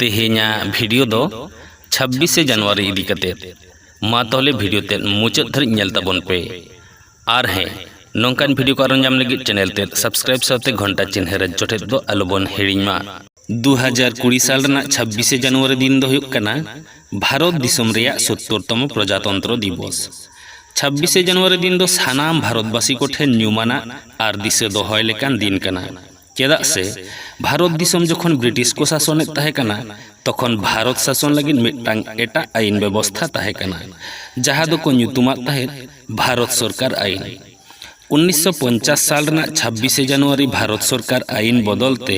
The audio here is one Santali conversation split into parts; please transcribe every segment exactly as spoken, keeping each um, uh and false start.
ᱛᱮᱦᱮᱧᱟᱜ ᱵᱷᱤᱰᱤᱭᱳ ᱫᱚ ᱪᱷᱟᱵᱵᱤᱥᱮ ᱡᱟᱱᱩᱣᱟᱨᱤ ᱤᱫᱤ ᱠᱟᱛᱮ᱾ ᱢᱟ ᱛᱟᱦᱚᱞᱮ ᱵᱷᱤᱰᱤᱭᱳ ᱛᱮᱫ ᱢᱩᱪᱟᱹᱫ ᱫᱷᱟᱹᱨᱤᱡ ᱧᱮᱞ ᱛᱟᱵᱚᱱ ᱯᱮ᱾ ᱟᱨ ᱦᱮᱸ, ᱱᱚᱝᱠᱟᱱ ᱵᱷᱤᱰᱤᱭᱳ ᱠᱚ ᱟᱨᱚ ᱧᱟᱢ ᱞᱟᱹᱜᱤᱫ ᱪᱮᱱᱮᱞ ᱛᱮᱫ ᱥᱟᱵᱥᱠᱨᱟᱭᱤᱵ ᱥᱟᱶᱛᱮ ᱜᱷᱚᱱᱴᱟ ᱪᱤᱱᱦᱟᱹ ᱨᱮ ᱡᱚᱴᱮᱫ ᱫᱚ ᱟᱞᱚᱵᱚᱱ ᱦᱤᱲᱤᱧ ᱢᱟ᱾ ᱫᱩ ᱦᱟᱡᱟᱨ ᱠᱩᱲᱤ ᱥᱟᱞ ᱨᱮᱱᱟᱜ ᱪᱷᱟᱵᱵᱤᱥᱮ ᱡᱟᱱᱩᱣᱟᱨᱤ ᱫᱤᱱ ᱫᱚ ᱦᱩᱭᱩᱜ ᱠᱟᱱᱟ ᱵᱷᱟᱨᱚᱛ ᱫᱤᱥᱚᱢ ᱨᱮᱭᱟᱜ ᱥᱳᱛᱛᱳᱨ ᱛᱚᱢᱚ ᱯᱨᱚᱡᱟᱛᱚᱱᱛᱨᱚ ᱫᱤᱵᱚᱥ᱾ ᱪᱷᱟᱵᱵᱤᱥᱮ ᱡᱟᱱᱩᱣᱟᱨᱤ ᱫᱤᱱ ᱫᱚ ᱥᱟᱱᱟᱢ ᱵᱷᱟᱨᱚᱛᱵᱟᱹᱥᱤ ᱠᱚᱴᱷᱮᱱ ᱧᱩᱢᱟᱱᱟᱜ ᱟᱨ ᱫᱤᱥᱟᱹ ᱫᱚᱦᱚᱭ ᱞᱮᱠᱟᱱ ᱫᱤᱱ ᱠᱟᱱᱟ᱾ ᱪᱮᱫᱟᱜ ᱥᱮ ᱵᱷᱟᱨᱚᱛ ᱫᱤᱥᱚᱢ ᱡᱚᱠᱷᱚᱱ ᱵᱨᱤᱴᱤᱥ ᱠᱚ ᱥᱟᱥᱚᱱᱮᱫ ᱛᱟᱦᱮᱸ ᱠᱟᱱᱟ, ᱛᱚᱠᱷᱚᱱ ᱵᱷᱟᱨᱚᱛ ᱥᱟᱥᱚᱱ ᱞᱟᱹᱜᱤᱫ ᱢᱤᱫᱴᱟᱝ ᱮᱴᱟᱜ ᱟᱹᱭᱤᱱ ᱵᱮᱵᱚᱥᱛᱷᱟ ᱛᱟᱦᱮᱸ ᱠᱟᱱᱟ, ᱡᱟᱦᱟᱸ ᱫᱚᱠᱚ ᱧᱩᱛᱩᱢᱟᱫ ᱛᱟᱦᱮᱸᱫ ᱵᱷᱟᱨᱚᱛ ᱥᱚᱨᱠᱟᱨ ᱟᱹᱭᱤᱱ᱾ ᱩᱱᱤᱥᱥᱚ ᱯᱚᱧᱪᱟᱥ ᱥᱟᱞ ᱨᱮᱱᱟᱜ ᱪᱷᱟᱵᱵᱤᱥᱮ ᱡᱟᱱᱩᱣᱟᱨᱤ ᱵᱷᱟᱨᱚᱛ ᱥᱚᱨᱠᱟᱨ ᱟᱹᱭᱤᱱ ᱵᱚᱫᱚᱞ ᱛᱮ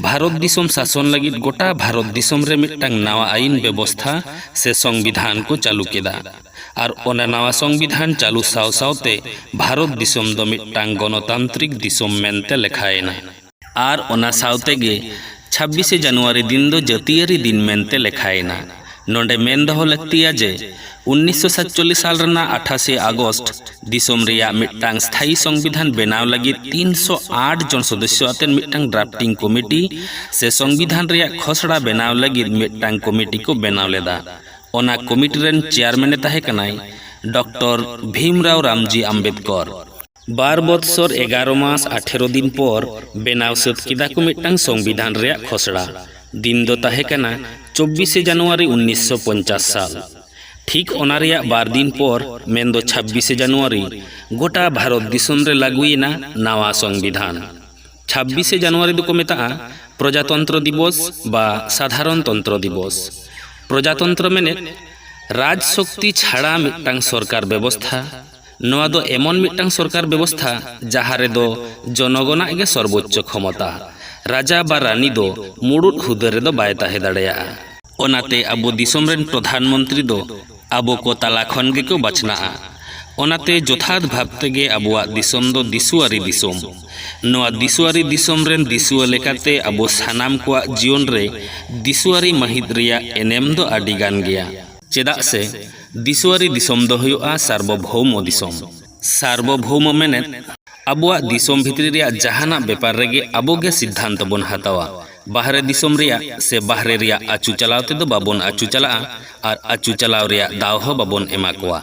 ᱵᱷᱟᱨᱚᱛ ᱫᱤᱥᱚᱢ ᱥᱟᱥᱚᱱ ᱞᱟᱹᱜᱤᱫ ᱜᱚᱴᱟ ᱵᱷᱟᱨᱚᱛ ᱫᱤᱥᱚᱢ ᱨᱮ ᱢᱤᱫᱴᱟᱝ ᱱᱟᱣᱟ ᱟᱹᱭᱤᱱ ᱵᱮᱵᱚᱥᱛᱷᱟ ᱥᱮ ᱥᱚᱝᱵᱤᱫᱷᱟᱱ ᱠᱚ ᱪᱟᱹᱞᱩ ᱠᱮᱫᱟ᱾ ᱟᱨ ᱚᱱᱟ ᱱᱟᱣᱟ ᱥᱚᱝᱵᱤᱫᱷᱟᱱ ᱪᱟᱹᱞᱩ ᱥᱟᱶ ᱥᱟᱶᱛᱮ ᱵᱷᱟᱨᱚᱛ ᱫᱤᱥᱚᱢ ᱫᱚ ᱢᱤᱫᱴᱟᱝ ᱜᱚᱱᱚᱛᱟᱱᱛᱨᱤᱠ ᱫᱤᱥᱚᱢ ᱢᱮᱱᱛᱮ ᱞᱮᱠᱷᱟᱭᱮᱱᱟ᱾ ᱟᱨ ᱚᱱᱟ ᱥᱟᱶ ᱛᱮᱜᱮ ᱪᱷᱟᱵᱵᱤᱥᱮ ᱡᱟᱱᱩᱣᱟᱨᱤ ᱫᱤᱱ ᱫᱚ ᱡᱟᱹᱛᱤᱭᱟᱹᱨᱤ ᱫᱤᱱ ᱢᱮᱱᱛᱮ ᱞᱮᱠᱷᱟᱭᱮᱱᱟ᱾ ᱱᱚᱰᱮ ᱢᱮᱱ ᱫᱚᱦᱚ ᱞᱟᱹᱠᱛᱤᱭᱟ ᱡᱮ ᱩᱱᱤᱥᱥᱚ ᱥᱟᱛᱪᱚᱞᱞᱤᱥ ᱥᱟᱞ ᱨᱮᱱᱟᱜ ᱟᱴᱷᱟᱥᱮ ᱟᱜᱚᱥᱴ ᱫᱤᱥᱚᱢ ᱨᱮᱭᱟᱜ ᱢᱤᱫᱴᱟᱝ ᱥᱛᱷᱟᱭᱤ ᱥᱚᱝᱵᱤᱫᱷᱟᱱ ᱵᱮᱱᱟᱣ ᱞᱟᱹᱜᱤᱫ ᱛᱤᱱᱥᱚ ᱟᱴ ᱡᱚᱱ ᱥᱚᱫᱚᱥᱥᱚ ᱟᱛᱮ ᱢᱤᱫᱴᱟᱝ ᱰᱨᱟᱯᱴᱤᱝ ᱠᱚᱢᱤᱴᱤ ᱥᱮ ᱥᱚᱝᱵᱤᱫᱷᱟᱱ ᱨᱮᱭᱟᱜ ᱠᱷᱚᱥᱲᱟ ᱵᱮᱱᱟᱣ ᱞᱟᱹᱜᱤᱫ ᱢᱤᱫᱴᱟᱝ ᱠᱚᱢᱤᱴᱤ ᱠᱚ ᱵᱮᱱᱟᱣ ᱞᱮᱫᱟ᱾ ᱚᱱᱟ ᱠᱚᱢᱤᱴᱤ ᱨᱮᱱ ᱪᱮᱭᱟᱨᱢᱮᱱᱮ ᱛᱟᱦᱮᱸ ᱠᱟᱱᱟᱭ ᱰᱚᱠᱴᱚᱨ ᱵᱷᱤᱢᱨᱟᱣ ᱨᱟᱢᱡᱤ ᱟᱢᱵᱮᱫᱠᱚᱨ᱾ ᱵᱟᱨ ᱵᱚᱛᱥᱚᱨ ᱮᱜᱟᱨᱚ ᱢᱟᱥ ᱟᱴᱷᱮᱨᱚ ᱫᱤᱱ ᱯᱚᱨ ᱵᱮᱱᱟᱣ ᱥᱟᱹᱛ ᱠᱮᱫᱟ ᱠᱚ ᱢᱤᱫᱴᱟᱝ ᱥᱚᱝᱵᱤᱫᱷᱟᱱ ᱨᱮᱭᱟᱜ ᱠᱷᱚᱥᱲᱟ᱾ ᱫᱤᱱ ᱫᱚ ᱛᱟᱦᱮᱸ ᱠᱟᱱᱟ ᱪᱚᱵᱵᱤᱥᱮ ᱡᱟᱱᱩᱣᱟᱨᱤ ᱩᱱᱤᱥᱥᱚ ᱯᱚᱧᱪᱟᱥ ᱥᱟᱞ᱾ ᱴᱷᱤᱠ ᱚᱱᱟ ᱨᱮᱭᱟᱜ ᱵᱟᱨ ᱫᱤᱱ ᱯᱚᱨ, ᱢᱮᱱᱫᱚ ᱪᱷᱟᱵᱵᱤᱥᱮ ᱡᱟᱱᱩᱣᱟᱨᱤ, ᱜᱚᱴᱟ ᱵᱷᱟᱨᱚᱛ ᱫᱤᱥᱚᱢ ᱨᱮ ᱞᱟᱹᱜᱩᱭᱮᱱᱟ ᱱᱟᱣᱟ ᱥᱚᱝᱵᱤᱫᱷᱟᱱ᱾ ᱪᱷᱟᱵᱵᱤᱥᱮ ᱡᱟᱱᱩᱣᱟᱨᱤ ᱫᱚᱠᱚ ᱢᱮᱛᱟᱜᱼᱟ ᱯᱨᱚᱡᱟᱛᱚᱱᱛᱨᱚ ᱫᱤᱵᱚᱥ ᱵᱟ ᱥᱟᱫᱷᱟᱨᱚᱱᱛᱚᱱᱛᱨᱚ ᱫᱤᱵᱚᱥ᱾ ᱯᱨᱚᱡᱟᱛᱚᱱᱛᱨᱚ ᱢᱮᱱᱮᱫ ᱨᱟᱡᱽ ᱥᱚᱠᱛᱤ ᱪᱷᱟᱲᱟ ᱢᱤᱫᱴᱟᱝ ᱥᱚᱨᱠᱟᱨ ᱵᱮᱵᱚᱥᱛᱷᱟ᱾ ᱱᱚᱣᱟ ᱫᱚ ᱮᱢᱚᱱ ᱢᱤᱫᱴᱟᱝ ᱥᱚᱨᱠᱟᱨ ᱵᱮᱵᱚᱥᱛᱷᱟ ᱡᱟᱦᱟᱸ ᱨᱮᱫᱚ ᱡᱚᱱᱚᱜᱚᱱᱟᱜ ᱜᱮ ᱥᱚᱨᱵᱳᱪᱪᱚ ᱠᱷᱚᱢᱚᱛᱟ᱾ ᱨᱟᱡᱟ ᱵᱟ ᱨᱟᱱᱤ ᱫᱚ ᱢᱩᱲᱩᱫ ᱦᱩᱫᱟᱹ ᱨᱮᱫᱚ ᱵᱟᱭ ᱛᱟᱦᱮᱸ ᱫᱟᱲᱮᱭᱟᱜᱼᱟ᱾ ᱚᱱᱟᱛᱮ ᱟᱵᱚ ᱫᱤᱥᱚᱢ ᱨᱮᱱ ᱯᱨᱚᱫᱷᱟᱱ ᱢᱚᱱᱛᱨᱤ ᱫᱚ ᱟᱵᱚ ᱠᱚ ᱛᱟᱞᱟ ᱠᱷᱚᱱ ᱜᱮᱠᱚ ᱵᱟᱪᱷᱱᱟᱜᱼᱟ᱾ ᱚᱱᱟᱛᱮ ᱡᱚᱛᱷᱟᱛ ᱵᱷᱟᱵᱽ ᱛᱮᱜᱮ ᱟᱵᱚᱣᱟᱜ ᱫᱤᱥᱚᱢ ᱫᱚ ᱫᱤᱥᱩᱣᱟᱨᱤ ᱫᱤᱥᱚᱢ᱾ ᱱᱚᱣᱟ ᱫᱤᱥᱩᱣᱟᱨᱤ ᱫᱤᱥᱚᱢ ᱨᱮᱱ ᱫᱤᱥᱩᱣᱟᱹ ᱞᱮᱠᱟᱛᱮ ᱟᱵᱚ ᱥᱟᱱᱟᱢ ᱠᱚᱣᱟᱜ ᱡᱤᱭᱚᱱ ᱨᱮ ᱫᱤᱥᱩᱣᱟᱨᱤ ᱢᱟᱹᱦᱤᱛ ᱨᱮᱭᱟᱜ ᱮᱱᱮᱢ ᱫᱚ ᱟᱹᱰᱤ ᱜᱟᱱ ᱜᱮᱭᱟ᱾ ᱪᱮᱫᱟᱜ ᱥᱮ ᱫᱤᱥᱩᱣᱟᱨᱤ ᱫᱤᱥᱚᱢ ᱫᱚ ᱦᱩᱭᱩᱜᱼᱟ ᱥᱟᱨᱵᱚᱵᱷᱳᱣᱢᱚ ᱫᱤᱥᱚᱢ᱾ ᱥᱟᱨᱵᱚᱵᱷᱳᱣᱢᱚ ᱢᱮᱱᱮᱫ ᱟᱵᱚᱣᱟᱜ ᱫᱤᱥᱚᱢ ᱵᱷᱤᱛᱨᱤ ᱨᱮᱭᱟᱜ ᱡᱟᱦᱟᱱᱟᱜ ᱵᱮᱯᱟᱨ ᱨᱮᱜᱮ ᱟᱵᱚ ᱜᱮ ᱥᱤᱫᱽᱫᱷᱟᱱᱛᱚ ᱵᱚᱱ ᱦᱟᱛᱟᱣᱟ᱾ ᱵᱟᱦᱨᱮ ᱫᱤᱥᱚᱢ ᱨᱮᱭᱟᱜ ᱥᱮ ᱵᱟᱦᱨᱮ ᱨᱮᱭᱟᱜ ᱟᱹᱪᱩ ᱪᱟᱞᱟᱣ ᱛᱮᱫᱚ ᱵᱟᱵᱚᱱ ᱟᱹᱪᱩ ᱪᱟᱞᱟᱜᱼᱟ ᱟᱨ ᱟᱹᱪᱩ ᱪᱟᱞᱟᱣ ᱨᱮᱭᱟᱜ ᱫᱟᱣ ᱦᱚᱸ ᱵᱟᱵᱚᱱ ᱮᱢᱟ ᱠᱚᱣᱟ᱾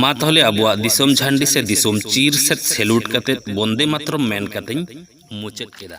ᱢᱟ ᱛᱟᱦᱚᱞᱮ ᱟᱵᱚᱣᱟᱜ ᱫᱤᱥᱚᱢ ᱡᱷᱟᱱᱰᱤ ᱥᱮ ᱫᱤᱥᱚᱢ ᱪᱤᱨ ᱥᱮᱫ ᱥᱮᱞᱩᱴ ᱠᱟᱛᱮ ᱵᱚᱱᱫᱮ ᱢᱟᱛᱨᱚᱢ ᱢᱮᱱ ᱠᱟᱛᱮᱧ ᱢᱩᱪᱟᱹᱫ ᱠᱮᱫᱟ᱾